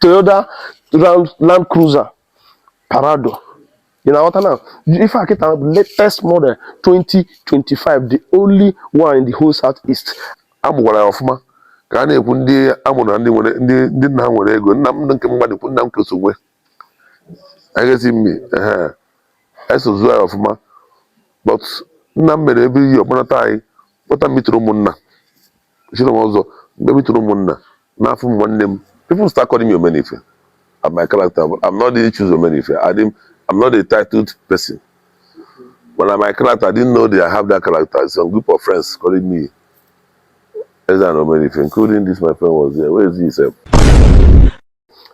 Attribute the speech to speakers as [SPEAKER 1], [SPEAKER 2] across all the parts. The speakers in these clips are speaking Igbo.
[SPEAKER 1] Toyota Land Cruiser Prado. Ị na-aghọta na ife a kịta bụ latest model 2025, the only one in the whole South East.
[SPEAKER 2] A mụkwara ya ọfụma ka a na-ekwu ndị a mụrụ na ndị nwere ndị nna ha nwere ego. Nna m nke mmadụ kwu nna m ka so nwe agasi mmi ehe eso zụọ ya ọfụma, but nna m mere every year kpọnata anyị, kpọta meeting ụmụnna chiri m ọzọ. Mgbe meeting ụmụnna n'afọ m nwanne m, people start calling me Omenife and my character, but I'm not the choose Omenife. I'm not a titled person, but na my character, I didn't know that I have that character. Some group of friends calling me Eze-Ana Omenife, including this my friend was there. Where is he sef?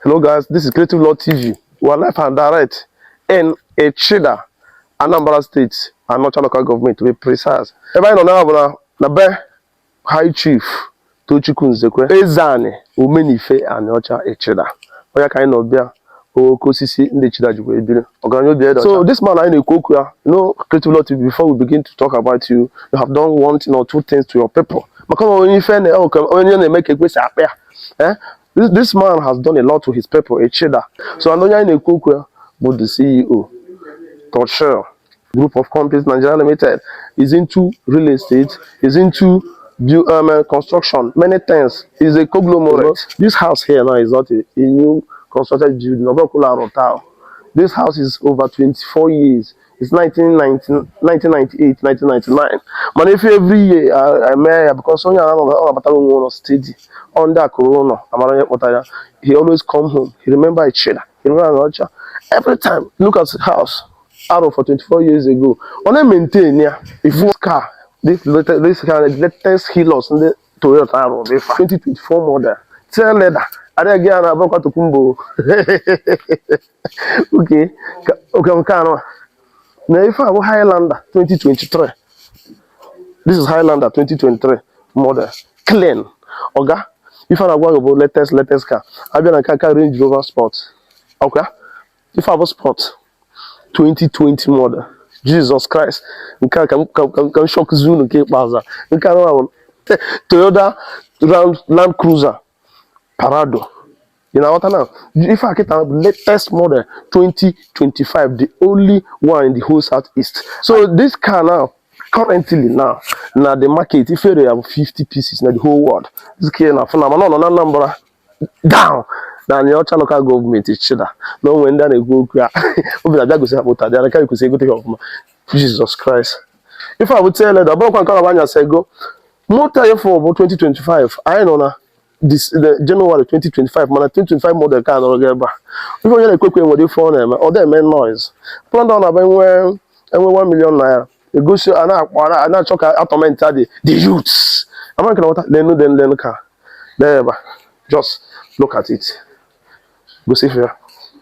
[SPEAKER 1] Hello guys, this is Creative Law TV. We are live and direct in Echida, Anambra State, Anaocha Local Government to be precise. Ebe anyị nọ na bụ na be High Chief Tochukwu Nzekwe, Eze-Ani Omenife Aniocha Echida. Onye ka anyị nọ bịa oke osisi ndị Echida jikwa ebiri ọgaranya obi ede. So this man anyị na-ekwu okwu ya, Creative Law TV, before we begin to talk about you, you have done one thing or two things to your people. Maka na onye ife na onye na-eme ka ekwesị akpa ya. Eh? This man has done a lot to his people, Echida. So and onye anyị na-ekwu okwu ya bụ the CEO, Torchel Group of Companies Nigeria Limited, is into real estate, is into construction, many things. Is a conglomerate. This house here now is not a new constructed building. Ọ bụrụkwa ụlọ. This house is over 24 years. It's 1990, 1998, 1999. Mana if every year I mee ya because onye a ọ nabatara onwe ụlọ steady. Ọ ndị akụrụ ụlọ amara onye kpọtara ya. He always come home. He remember Echida. He remember Aniocha. Every time, look at the house. Out for 24 years ago. Ọ na-maintain ya. If this car, this car, the latest Hilux ndị Toyota arụ bụ ife a. 2024 model. Tear leather. Adịghị ya na-abụkwa tokumbo. Okay, okay, nke anọ a. Na ife a bụ Highlander 2023. This is Highlander 2023 model. Clean. Oga, ife a na-agwa gị bụ latest car. Abịa na nke aka Range Rover Sport. Okay? Ife a bụ Sport 2020 model. Jesus Christ. Nke a ka m shock unu nke ikpeazụ a. Nke a bụ Toyota Land Cruiser Prado. Ị na-aghọta na ife a kịta bụ latest model 2025, the only one in the whole South East. So this car now, currently now, na the market, ife ere ya bụ 50 pieces na the whole world. This car na afụ na mana ọ nọ na Anambra down na Aniocha Local Government Echida na onwe ndị a na-ekwu okwu ya obi na-abịa gosi ha kpụta dị aka kwesịrị egote ya ọfụma. Jesus Christ. Ife a bụ tail leather, ọ bụrụkwa nke ọ na-anyasị ego. Moto anyị fụ bụ 2025, anyị nọ na this the January 2025, mana 2025 model ka nọrọ gị ebe a. Ife onye na-ekwekwe nwere ife ọ na-eme, ọ na-eme noise. Plan ọ na-abịa enwe 1 million naira egosi a na-akpọ a na-achọ ka atọment the youths. Ama nke na nghọta lenu den lenu ka lee ebe a. Just look at it. Gosi ife ya.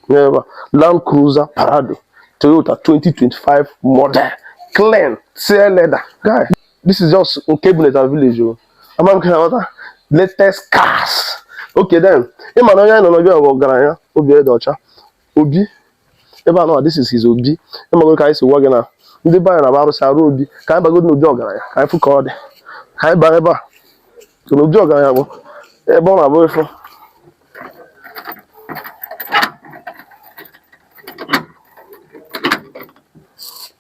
[SPEAKER 1] Lee ebe a. Land Cruiser Prado Toyota 2025 model, clean, tear leather. Guy, this is just nke Ebuneta village o. Ama nke na nghọta latest cars. Okay then, ị ma na onye anyị nọ n'obi bụ ọgaranya obi ede ọcha obi ebe a nọ. This is his obi. Ịmago ka anyị si gwa gị na ndị be anyị na-aba arụsị arụ obi ka anyị bagodo n'obi ọgaranya ka anyị fụ ka ọ dị ka anyị baa ebe a. So n'obi ọgaranya bụ ebe ọ na-abụ ịfụ.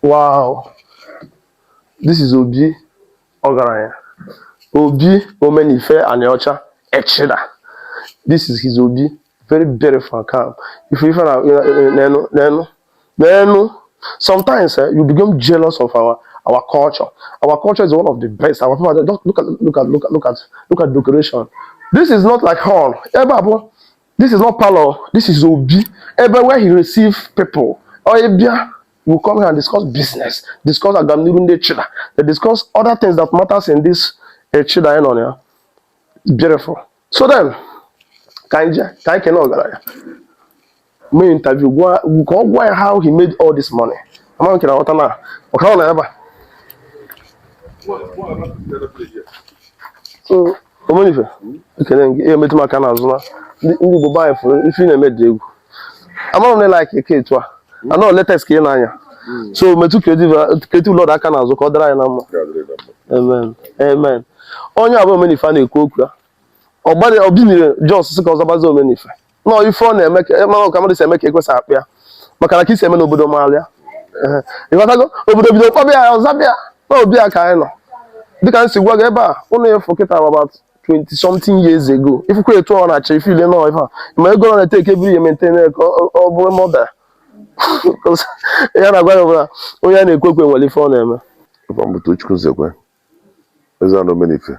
[SPEAKER 1] Wow, this is obi ọgaranya, Obi Omenife Aniocha Echida. This is his obi, very beautiful and calm. If you na nenu nenu nenu, sometimes you become jealous of our culture. Our culture is one of the best. Our people just look at look at look at look at look at decoration. This is not like hall. Ebe a bụ, this is not parlor. This is obi. Ebe where he receive people. Or ebia will come here and discuss business, discuss agamniru ndị Echida. They discuss other things that matters in this Echida anyị nọ na ya. It's beautiful. So then, ka anyị jee, ka anyị kene ọgaranya. Mee interview gwa ka ọ gwa ya how he made all this money. Ama nke na ghọta na ọka ọ nọ ebe a. So, Omenife, ekele gị, ihe metụ m aka n'azụ na ndị Igbo be anyị fụrụ ife ị na-eme dị egwu. Amara m na like eke etu a. Anọ latest ka ị na-anya. So metụ Creative Lord aka n'azụ ka ọ dịrị anyị na mma. Amen. Amen. Onye abụ Omenife a na-ekwu okwu ya. Ọ gbara ọ binire Jos sị ka ọ zabazi Omenife. Nọọ ife ọ na-eme ka mana ka mmadụ si eme ka ekwesị akpụ ya, maka na ka isi eme n'obodo maara ya. Ehe. Ịghọtago? Obodo bido kpọba ya, ọzabịa na obi a ka anyị nọ. Dịka m si gwa gị, ebe a ụnụ efu kịta about 20 something years ago, ifukwa etu ọ na-achọ ife ile nọọ ife a, ma ego ọ na-eteke every year maintain ya ka ọ bụrụ mother ya na-agwa ya bụ na onye a na-ekwe ekwe nwere ife ọ na-eme.
[SPEAKER 2] Ife mbụ, Tochukwu Nzekwe, Eze Omenife,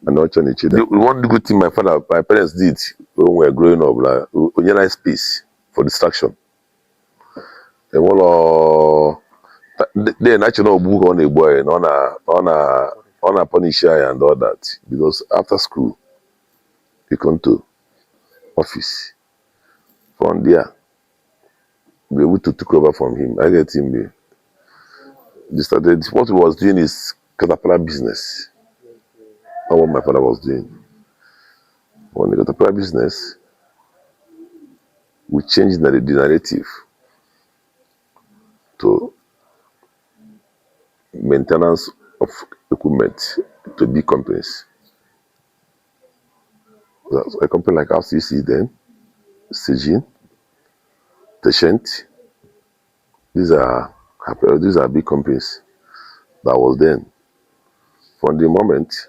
[SPEAKER 2] and Ocha Nichida. The one good thing my father, my parents did when we were growing up, like, onye nice space for distraction. Enwere then actually ogbu ka ọ na-egbu anyị na ọ na punish anyị and all that, because after school you come to office. From there we able to took over from him. I get him. They started what he was doing is caterpillar business. Not what my father was doing. On the caterpillar business, we changed the narrative to maintenance of equipment to big companies. That's a company like RCC then, Sejin, Teshent. These are big companies that was then. From the moment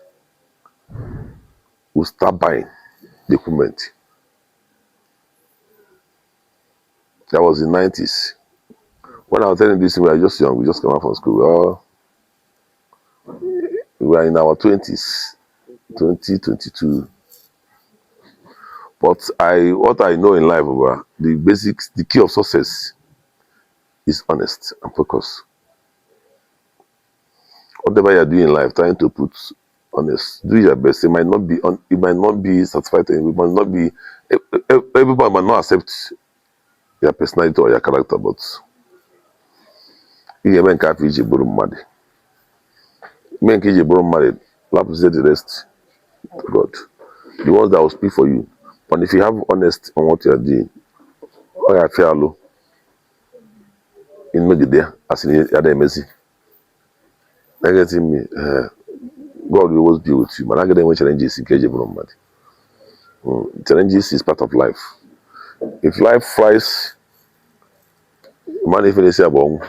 [SPEAKER 2] we start buying the equipment, that was the 90s. When I was telling this, we were just young. We just came out from school. We were in our 20s, 20, 22. But what I know in life, the basics, the key of success is honest and focus. Whatever you're doing in life, trying to put honest, do your best. It might not be satisfied. It might not be, everybody might not accept your personality or your character, but ị ga-eme nke afọ iji bụrụ mmadụ. Mee nke iji bụrụ mmadụ, lapụzie the rest to God. The ones that will speak for you. But if you have honest on what you are doing, ọ ga-afịa alụ imegide ya asị na ya na-emezi. Negative me, God will always be with you. Mana agaghị enwe challenges nke eji bụrụ mmadụ. Challenges is part of life. If life flies, mana ife na-esi abụ ọnwụ.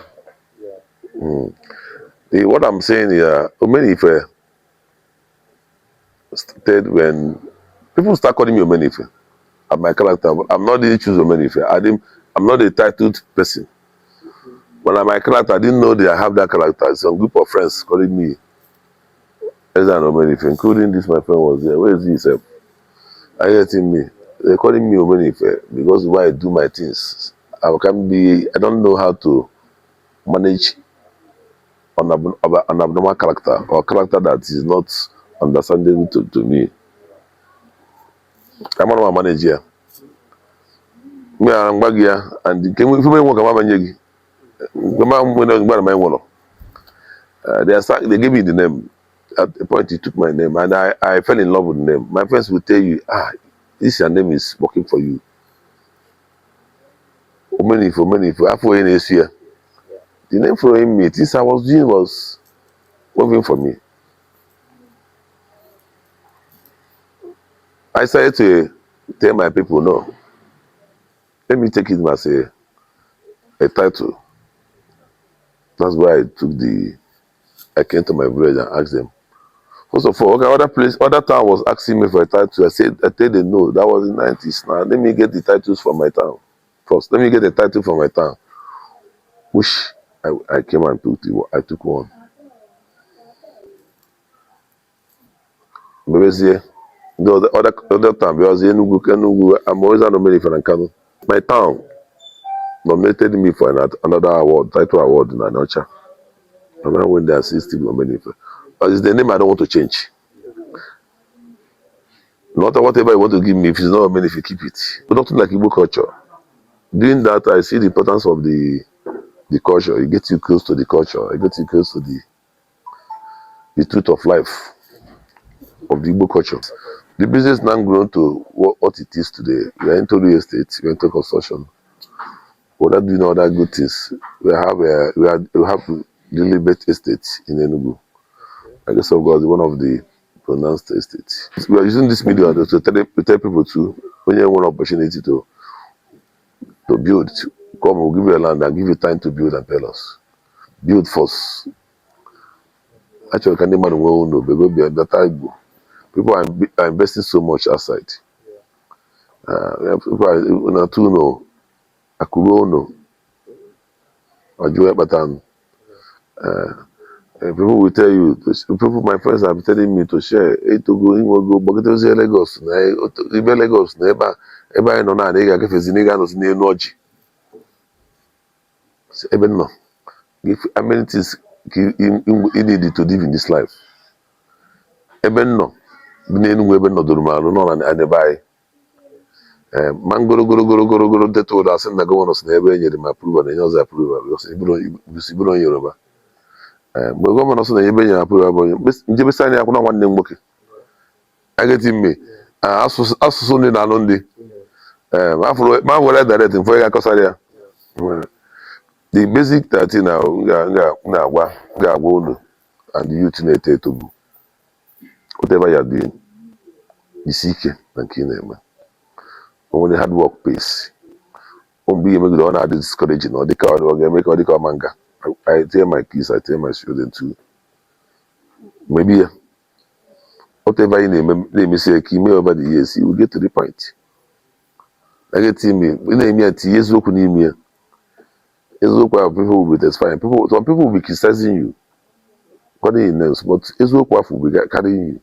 [SPEAKER 2] What I'm saying is, Omenife started when people start calling me Omenife. And my character, I'm not didn't choose Omenife. I didn't. I'm not a titled person. When I'm my character, I didn't know that I have that character. Some group of friends calling me Ezra Omenife, including this my friend was there. Where is he? Sir? Are you getting me? They're calling me Omenife because the way I do my things, I can be. I don't know how to manage an abnormal character or character that is not understanding to me. I'm not a manager. Me I'm gwa ya and nke ife nwe ka m amanye gị nke ma nwere mgbe na nwụrụ. They gave me the name. At a point, he took my name and I fell in love with the name. My friends will tell you, "Ah, this your name is working for you." Omenife, Omenife, afọ onye na-esu ya. The name following me, things I was doing was working for me. I started to tell my people, "No, let me take it as a title." That's why I came to my village and asked them. First of all, okay, other place, other town was asking me for a title. I said, I tell them no, that was in the 90s. Now let me get the titles from my town. First, let me get the title from my town. Which I came and took I took one. Mebezie, the other town, because Enugu, I'm always nominated for Nkanu. My town nominated me for another award, title award in Anocha. And I went there, still Omenife. But it's the name I don't want to change. Not whatever you want to give me, if it's not Omenife, keep it. But nothing like Igbo culture. Doing that, I see the importance of the culture. It gets you close to the culture. It gets you close to the truth of life, of the Igbo culture. The business now grown to what it is today. We are into real estate, we are into construction. We're not doing other good things. We have deliberate estate in Enugu. I guess of God, one of the pronounced estate. We are using this media to tell people to, onye nwere opportunity to build, come, we'll give you a land and give you time to build and tell us. Build first. Achọrọ ka ndị mmadụ nwee ụlọ bego bịa data Igbo. People are investing so much outside. Yeah, people are na-atụ ụlọ, akụruo ụlọ, ọjụọ ịkpata. People will tell you to, people, my friends are telling me to share etogo inwego gbagotezie Lagos na ibe Lagos na ebe a ebe anyị nọ na ị ga-agafezi na ị ga-anọzi n'elu ọjị. Si ebe m nọ, give amenities ka you need to live in this life. Ebe m nọ bụ n'Enugwu, ebe m nọdụrụ m alụ nọ na ebe anyị. Ee, ma ngorogorogorogoro teta ụra, asị na governor si na ebe e nyere m approval na enye ọzọ approval because ibụrụ onye Yoruba. Ee, mgbe governor sị na ebe e nyere approval bụ onye njebesi anya akwụna nwanne m nwoke ageti mme asụsụ ndị na-alụ ndị. Ee, ma afụrụ ma were direct mfe ga-akọsara ya. The basic 13 na m ga-agwa unu and the youth na-eto eto bụ, whatever you are doing, isi ike na nke ị na-eme. O nwere hard work pays. O mgbe ihe megide, ọ na-adị discouraging, ọ dịka ọ ga-eme ka ọ dịka ọma nga. I tell my kids, I tell my children too, maybe ya whatever ị na-eme na-emesi ya ka ime over the years, you will get to the point. Ị na-eme ya, tinye eziokwu n'ime ya. Eziokwu ahụ, people will be testifying. People, some people will be criticizing you, calling you names, but eziokwu ahụ will be carrying you.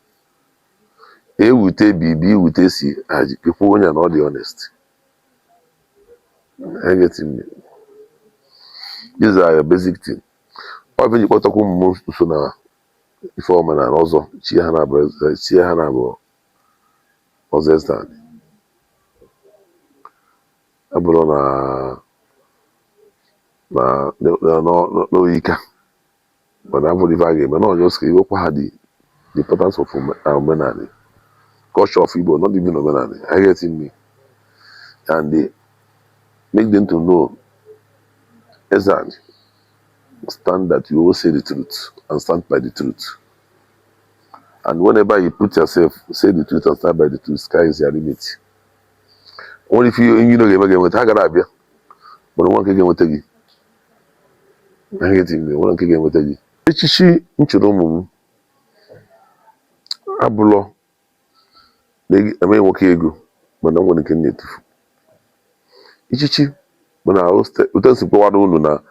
[SPEAKER 2] Ewute B, B wute C, ekwu onye a na ọ dị honest. I get me. These are your basic thing. Ọ bụ kpọtakwa ụmụ m so na ife omenala ọzọ chie ha na-abụ chie ha na-abụ ọzọ eze. Abụrụ na na n'oyika, mana abụrụ ife a ga-eme na ọjọọ ka iwekwa ha the importance of omenala, culture of Igbo, not even omenala. I get me. And they make them to know Ezan stand, that you always say the truth and stand by the truth. And whenever you put yourself, say the truth and stand by the truth, sky is your limit. Only if you know ga-eme ga-enweta ha gara abịa, mana nwa nke ga-enweta gị. I get me. Nwa nke ga-enweta gị. Echichi m chụrụ ụmụ m abụlọ na nwoke ego, mana o nwere nke m na-etufu. Ichichi bụ na otu esi kpọwara unu na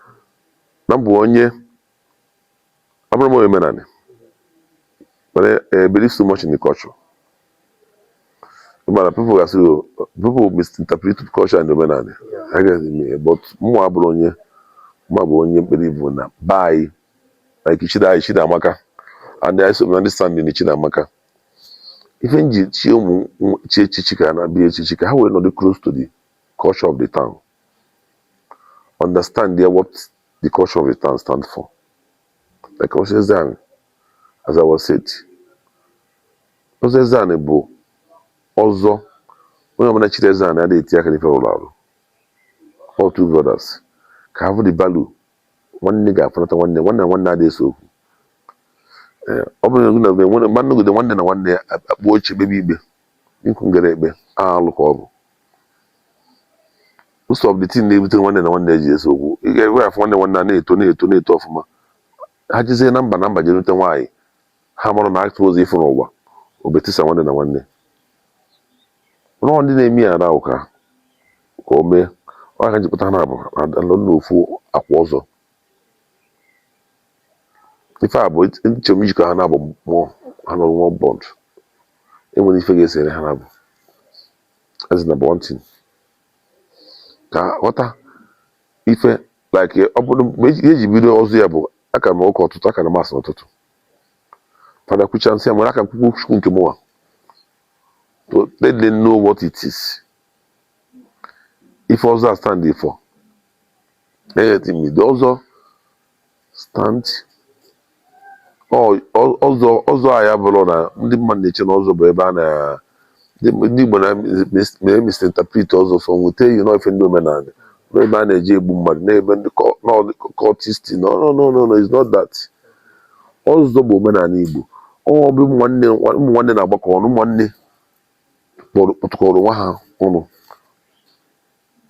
[SPEAKER 2] m bụ onye abụrụ m onye omenala, but I believe so much in the culture. Mana people ga-asị, "Oh," people misinterpret culture and omenala. I get me, but mụ abụrụ onye mụ bụ onye believe na be anyị, like Chida Chidamaka, and I so understanding Chidamaka. Ife m ji chie ụmụ chi echichi ka na-abịa echichi ka ha wee nọdụ close to the culture of the town, understand there what the culture of the town stand for. Like Osezan, as I was said, Osezan bụ ọzọ onye ọbụla chiri eze a adịghị eti aka n'ife rụrụ arụ. All two brothers ka have the value, nwanne ga-afụnata nwanne, nwanne na nwanne adịghị ese okwu. Ee, ọ bụrụ na nwanne nọgide nwanne na nwanne ya akpụ oche kpebe ikpe nkwu ngere ekpe alụ ka ọ bụ most of the thing na-ebute nwanne na nwanne ji ese okwu. Ị ga-enwe afụ nwanne nwanne a na-eto na-eto na-eto ọfụma, ha jezie na mba na mba jee rute nwaanyị, ha marụ na atụ ụzọ ịfụ n'ụwa obetisa nwanne na nwanne. Nọọ ndị na-eme ya na ka ka o mee ọ ka njikọta ha na-abụ na n'ofu akwa ọzọ. Ife a bụ nche m ijikọ ha na-abụ mmụọ ha nọrọ one bond, enwere ife ga-esere ha na-abụ. That's number one thing ka ghọta ife. Like ọ bụrụ mgbe eji bido ọzọ ya bụ aka m ụka ụtụtụ, aka na mass n'ụtụtụ, fada kwucha nsị ya nwere aka nkwukwu Chukwu nke mụnwa to let them know what it is ife ọzọ a stand for. The ọzọ stand ọzọ ọzọ a ya bụrụ na ndị mmadụ na-eche na ọzọ bụ ebe a na ndị Igbo na misinterpret ọzọ. So nweta you know ife ndị omenala na ebe a na-eji egbu mmadụ na ebe ndị cultist. No, no, no, no, no, it's not that. Ọzọ bụ omenala Igbo. Ọ bụ ụmụ nwanne na-agbakọ ọnụ, ụmụ nwanne kpọtụkọrọ onwe ha ọnụ,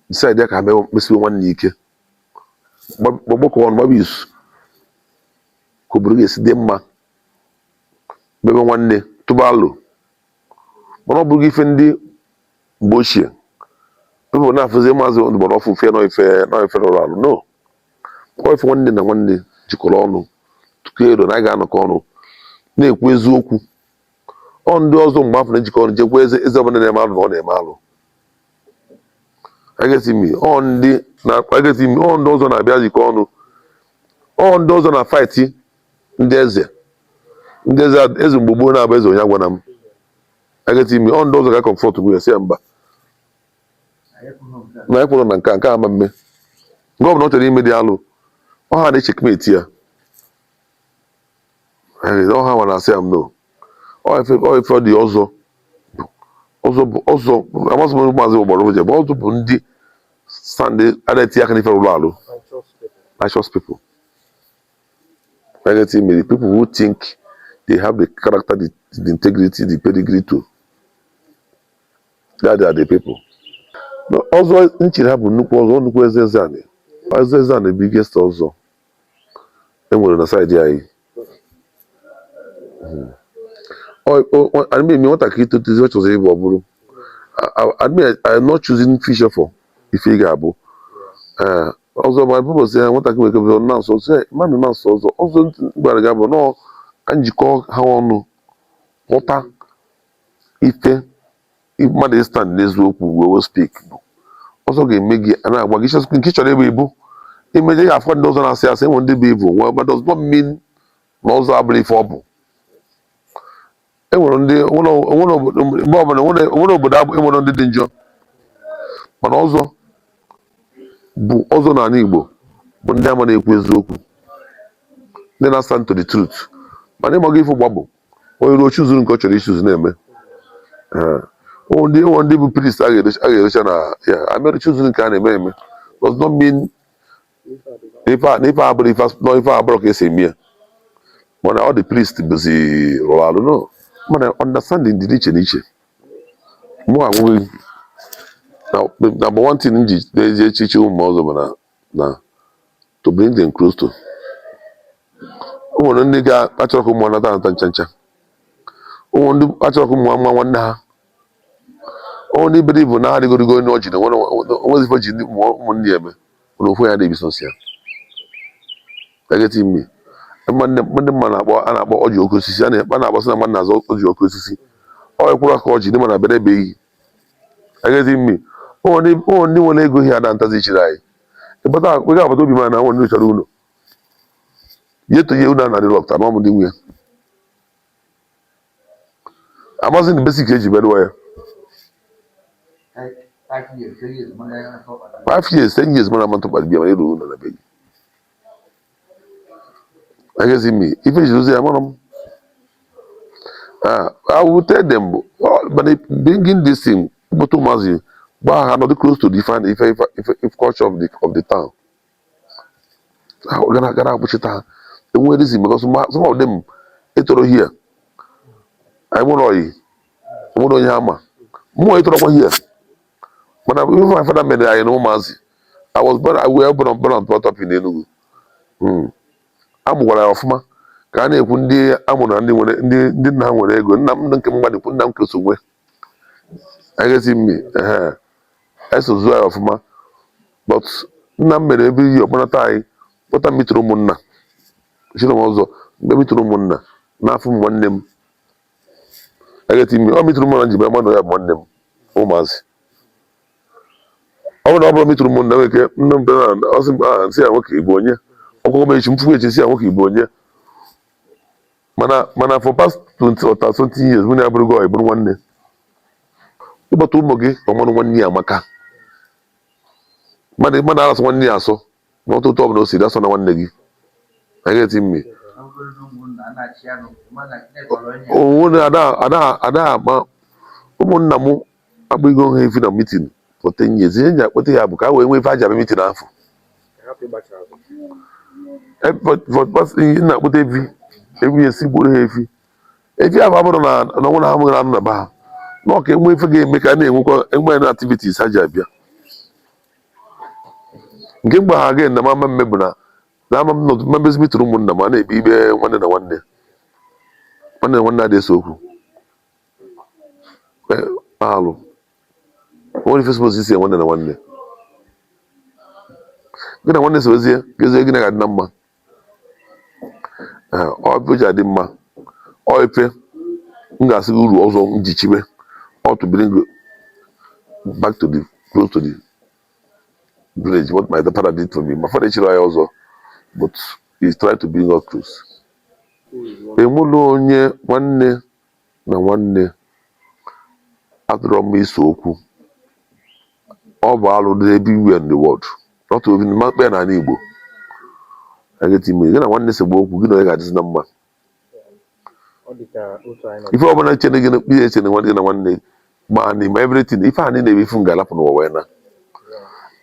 [SPEAKER 2] decide ya ka ha mesiwe nwanne ike, gbakọ ọnụ, gbaba izu ka obodo ga-esi dị mma, mebe nwanne, tụba alụ. Mana ọ bụghị ife ndị mgbe ochie people na-afụzi maazị gbara ọfụ fe nọ ife rụrụ arụ. No, ọ ife nwanne na nwanne jikọrọ ọnụ tụkọ ero na anyị ga-anọkọ ọnụ na-ekwu eziokwu. Ọ ndị ọzọ mgbe afọ na-ejikọ ọnụ jekwa eze, eze ọbụla na-eme alụ na ọ na-eme alụ. Agesi mi ọ ndị na agesi mi ọ ndị ọzọ na-abịa jikọ ọnụ, ọ ndị ọzọ na fight ndị eze, ndị eze, eze mgbe gboo na-abụ eze onye agwana m. Agesi mi ọ ndị ọzọ ga comfort nwunye sị ya mba na anyị kwụrụ na nke a ama mme nke ọ bụla ọ chọrọ ime dị alụ. Ọ ha na-echeckmate ya, ọ ha nwara asị ya m no. Ọ ife dị ọzọ ọzọ bụ ọzọ amasị m. Maazị ụgbọrọ ụjọ bụ ọzọ bụ ndị stand adịghị aka n'ife rụrụ alụ. Righteous people. I get me? The people who think they have the character, the integrity, the pedigree to that, they are the people. No, ọzọ nchiri ha bụ nnukwu ọzọ, nnukwu eze, eze anị, eze, eze anị, biggest ọzọ e nwere na side anyị. Adị m nwatakịrị totezi ọ chọziri ịbụ ọ bụrụ. I mean, I'm not choosing future for ife ị ga-abụ. Ee, ọzọ ma people say nwatakịrị nwere ike bụ na-asụ ọzọ, mmadụ na-asụ ọzọ. Ọzọ gwara gị bụ nọọ ka njikọ ha ọnụ ghọta ife mmadụ stand n'eziokwu wee speak bụ ọzọ ga-eme gị a na-agwa gị nke ị chọrọ ịbụ ibu imeje ya afọ ndị ọzọ na-asị asị enwe ndị bụ ibu nwee, but does not mean na ọzọ abụrụ ife ọ bụ. Enwere ndị onwere obodo mgbe ọbụla onwere obodo enwere ndị dị njọ, mana ọzọ bụ ọzọ n'ala Igbo bụ ndị ama na-ekwu eziokwu, ndị na-stand to the truth. Mana ịmaga ife gbabụ onye ruo chuzuru nke ọ chọrọ ichuzu na-eme. Ee, onwe ndị bụ priest a ga-erocha na ya amere chuzuru nke a na-eme eme does not mean na ife a bụrụ ife na ife a bụrụ ka esi eme ya. Mana ọ dị priest bụzi rụrụ arụ no, mana understanding dị n'iche n'iche. Mụ agwụghị na number one thing m ji na-eji echichi ụmụ ọzọ bụ na to bring them close to o nwere ndị ga-achọrọ ka ụmụ nata anata ncha ncha, ụmụ ndị achọrọ ka ụmụ nwa nwanne ha, ụmụ ndị believe na ha adịgorigo onye ọjị na onwezi ife ji ndị ụmụnne ya eme, mana ofu ya na-ebi sọsọ ya. You getting me? Ndị mma na-akpọ a na-akpọ ọjị oke osisi, a na-akpọ sị na mmadụ na-azọ ọjị oke osisi, ọ ekwuru ka ọjị ndị ma na bịara ebeghị. You getting me? Ụmụ ndị nwere ego ihe ada ntazi chiri anyị ịbata ego agbata obi ma na nwere ndị chọrọ ụlọ ihe tonye ụlọ na adịrọ ọpụta ma ọ bụ ndị nwe ya amazi na basic eji merụọ ya.
[SPEAKER 3] 5 years, 10 years, mana ya na-atọ.
[SPEAKER 2] 5 years, 10 years, mana ama ntụkpa bịa ma ịrụ ụlọ na be gị. You getting me? Ife ji dozie ya mara m. Ah, I will tell them, oh, but bringing this thing, kpọta ụmụazị gbaa ha nọdụ close to the ife ife ife ife culture of the town. Ha gara akpụchita ha enwe reason because some of them etoro here. Anyị nwere oyi, nwere onye ha ma mụnwa etorokwa here, mana even my father mere anyị na ụmụazị. I was born I were born and brought up in Enugu. A mụkwara ya ọfụma ka a na-ekwu ndị amụrụ na ndị nwere ndị nna ha nwere ego. Nna m nke mmadụ kwu nna m ka so nwe. You getting me? Ehe, eso zụọ ya ọfụma, but nna m mere every year ọkpọnata anyị kpọta mitụrụ ụmụnna chiri m ọzọ mgbe mitụrụ ụmụnna n'afọ m nwanne m. You getting me? Ọ mitụrụ ụmụnna ji bịa mmadụ ya bụ nwanne m ụmụazị. Ọ bụrụ na ọ bụrụ mitụrụ ụmụnna nwere ike nne m bịara na ọ sị m, ah, nsị ya nwoke ịbụ onye ọkwụkwọ m echi m fụkwa echi nsị ya nwoke ịbụ onye. Mana for past 20 or 30 something years mụ na ya bụrụgo ọyị, bụrụ nwanne. Ịgbata ụmụ gị ka ọ mara nwanne ya amaka. Mmadụ arasọ nwanne ya asọ na ọtụtụ ọbụla o siri asọ na nwanne gị. You getting me?
[SPEAKER 3] Ọ bụrụ na ụmụnna a na-achị anụ, mana na-ekọrọ onye.
[SPEAKER 2] Onwe na ada ada ada ama ụmụnna m akpụgo ha efi na meeting for 10 years. Ihe nji akpọta ya bụ ka ha wee nwee ife aja abịa meeting afọ.
[SPEAKER 1] Hapụ ịgbacha azụ.
[SPEAKER 2] For past ihe na-akpọta efi efi esi gburu ha efi. Efi ahụ abụrụ na na ọnwụ na ha nwere anụ na be ha na ọ ka enwe ife ga-eme ka a na-enwekwa enwe na activities ha ji abịa nke mgbe ha ga na mama mme bụ na na ama m nọdụ mmebezi mitụrụ ụmụnna ma a na-ekpe ikpe nwanne na nwanne nwanne na nwanne adịghị ese okwu. Alụ nwere ife suppose isi nwanne na nwanne gị na nwanne sozie gezie gị na ga-adị na mma. Ee, ọ ife ji adị mma, ọ ife m ga-asị gị uru ọzọ m ji chibe ọ to bring back to the close to the village, what my father did for me. My father echiri anyị ọzọ, but he tried to bring us close. Enwela onye nwanne na nwanne adịrọ mma iso okwu. Ọ bụ alụ dị everywhere in the world, not even makpe n'ala Igbo. Ageti ime gị na nwanne segbu okwu, gị na onye ga-adịzi na mma?
[SPEAKER 4] Ọ dị ka otu anyị nọ.
[SPEAKER 2] Ife ọbụla chere gị ihe chere nwanne gị na nwanne ma na ime everything, ife a niile bụ ifu m ga-alapụ n'ụwa wee na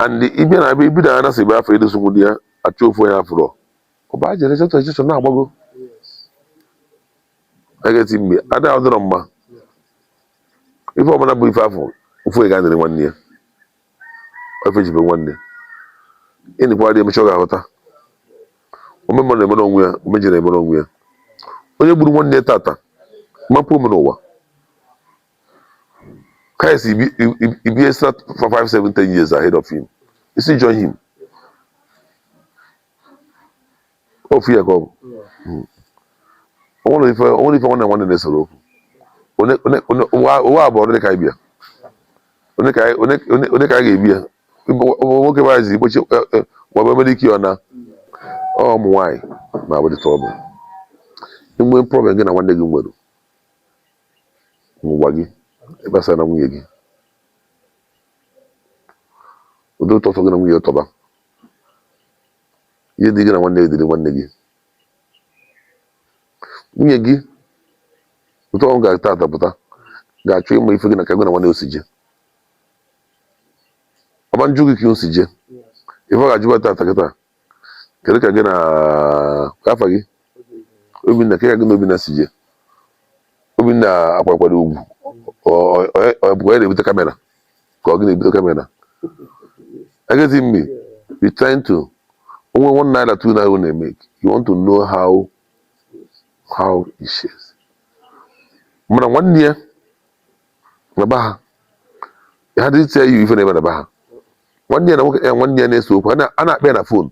[SPEAKER 2] and ịbịa na abịa ibido anya na ebe afọ edosogbu di ya achọ ofu onye afụrọ ọ bụ ajere chọtọ echọchọ na-agbago. Ageti mgbe ada ọdịrọ mma, ife ọbụla bụ ife afọ ofu onye ga-anịrị nwanne ya ife jibe nwanne ịnịkwa dị emecha ọ ga-aghọta omemma na-emere onwe ya, omeje na-emere onwe ya. Onye gburu nwanne ya tata mapụ ome n'ụwa Christ ibi extra for 5, 7, 10 years ahead of him. You still join him. Ofu ya ka ọ bụ. O nwere ife nwanne na nwanne na-esoro okwu. Ụwa abụọ onye ka anyị bịa, onye ka anyị ga-ebi ya. Nwoke bụ anyị zi igbochi webe mere ike ọ na ọ ụmụ nwaanyị na-abụ dị trouble. Inwe problem gị na nwanne gị nwere n'ụwa gị ịgbasara na nwunye gị, ụdị ụtọ gị na nwunye gị tọba ihe dị gị na nwanne gị dịrị nwanne gị nwunye gị ụtọ ọ ga-ata atapụta ga-achọ ịma ife gị na ka gị na nwanne osi je ọma njụ gị ka o si je ife ọ ga-ajụkwa tata kịta, kedu ka gị na afa gị Obinna, ka gị na Obinna si je? Obinna akwakwara ugwu ọ bụkwa ya na-ebute camera ka ọ gị na-ebute camera. Agezi me be trying to onwe 1 naira, 2 naira na-eme, you want to know how he shares. Mana nwanne ya na be ha ha dị tell you ife na-eme na be ha. Nwanne ya na nwoke ya, nwanne ya na-ese okwu, a na-akpa ya na phone.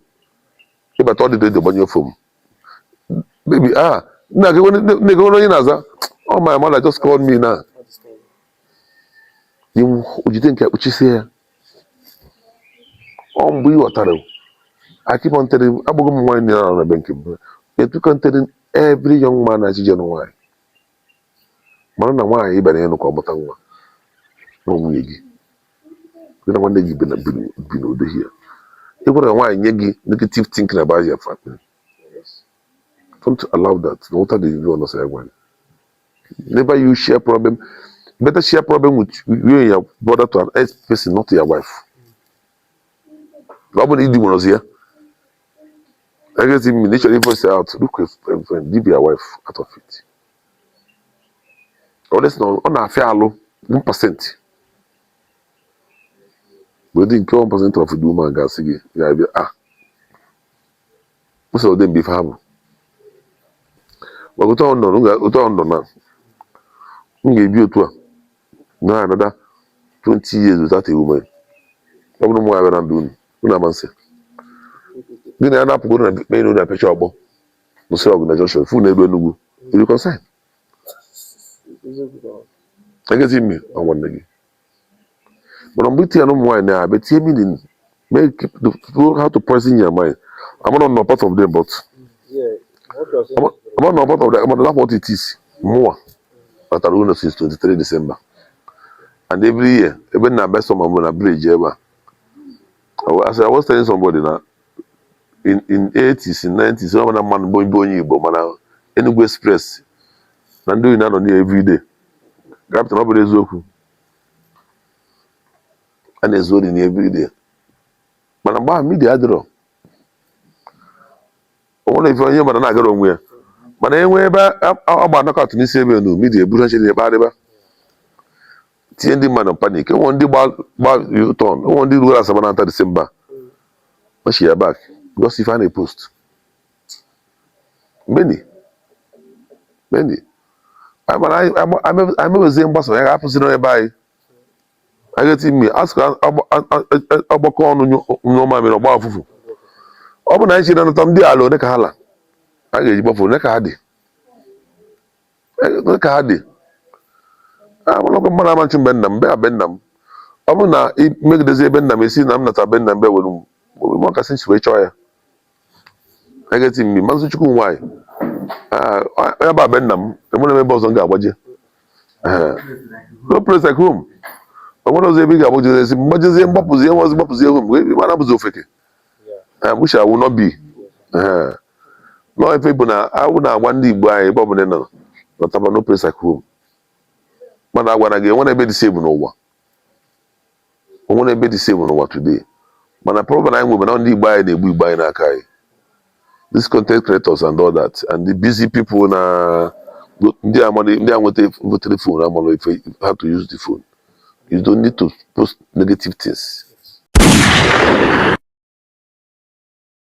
[SPEAKER 2] Ịbata ọ dị dị gbanye phone, baby, ah, nna gị nne gị onye na-aza, oh, my mother just called me now. O jide nke akpụchisie ya. Ọ mgbe ị ghọtara, I keep on telling, agbụghị m nwaanyị na na be nke m. I keep on telling every young man na ejije nwaanyị, mara na nwaanyị ịbara ịnụ ka ọ mụta nwa na nwunye gị, gị na nwanne gị bi na bi n'udo here. Ị gwara nwaanyị nye gị negative thinking about your family, don't allow that. No matter the view on say gwa, never you share problem. Better share problem with you and your brother to an ex person, not to your wife. Ọ bụrụ na ịdị nwere ozi ya everything me naturally voice out, look a friend, leave your wife out of it. Unless na ọ na-afịa alụ 1% mgbe dị nke 1% of the woman ga-asị gị ga-abịa, ah, ụsọ ụdị mgbe ife ha bụ maka otu ọ nọ otu ọ nọ na m ga-ebi otu a na another 20 years without a woman. Ọ bụrụ ụmụ nwaanyị na ndụ unu, unu ama nsị gị na ya na-apụgoro na main road apecha ọgbọ kwụsị ọgụ na junction fu na elu Enugu you reconcile. Egezi mme ọ nwanne gị, mana mgbe itinye na ụmụ nwaanyị na-abịa tinye meaning, make know how to poison your mind. I'm not not part of them, but
[SPEAKER 4] Yeah, what you're saying is
[SPEAKER 2] I'm not part of them, but that's what it is. Mụnwa batara ụlọ since 23 December, and every year ebe na abịa sọma mbụ na bridge ebe a. As I was telling somebody na in 80s, in 90s, ọ na mmanụ bụ onye Igbo, mana Enugu Express na ndị oyi na-anọ n'ihe everyday. Captain, ọ bụrụ eziokwu a na-ezu ori na everyday, mana mgbe ahụ media adịrọ, o nwere ife onye mara na-agara onwe ya. Mana enwe ebe agba knockout n'isi ebe nu media eburu ha chere kparịba, tinye ndị mmadụ panic. Enwe ndị gba gba U-turn, enwe ndị ruo Asaba na-ata December machi ya back because ife a na-epost many many. Mana anyị emewezie mgbasa ya ga-apụziri ebe anyị agati mme asị ọgbakọ ọnụ nyụọ mamịrị, ọgba ọfụfụ. Ọ bụ na anyị chere nata ndị ala one ka ha la a ga-eji gbafu one ka ha dị, one ka ha dị. Amalọkwa mmadụ ama nchụ mgbe nna m be nna m. Ọ bụrụ na ị megidezi ebe nna m esi na m nata be nna m, be were m m kasị nsi wee chọọ ya agati mme. Mazị Chukwu nwaanyị ya ba be nna m, enwere m ebe ọzọ m ga-agbaje. No place like home. O nwere ọzọ ebe ị ga-agbajezie esi mgbajezie mgbapụzie nwazi gbapụzie home ebe a na-abụzi ofeke, which I will not be. Nọ ife bụ na awụ na-agwa ndị Igbo anyị, ebe ọbụla ị nọ, nọtaba. No place like home. Mana agwara gị, enwere ebe dị safe n'ụwa, onwere ebe dị safe n'ụwa today. Mana problem anyị nwebe na ndị Igbo anyị na-egbu Igbo anyị n'aka anyị, these content creators and all that and the busy people na ndị amara ndị a nweta votere phone amara ife, how to use the phone. You don't need to post negative things.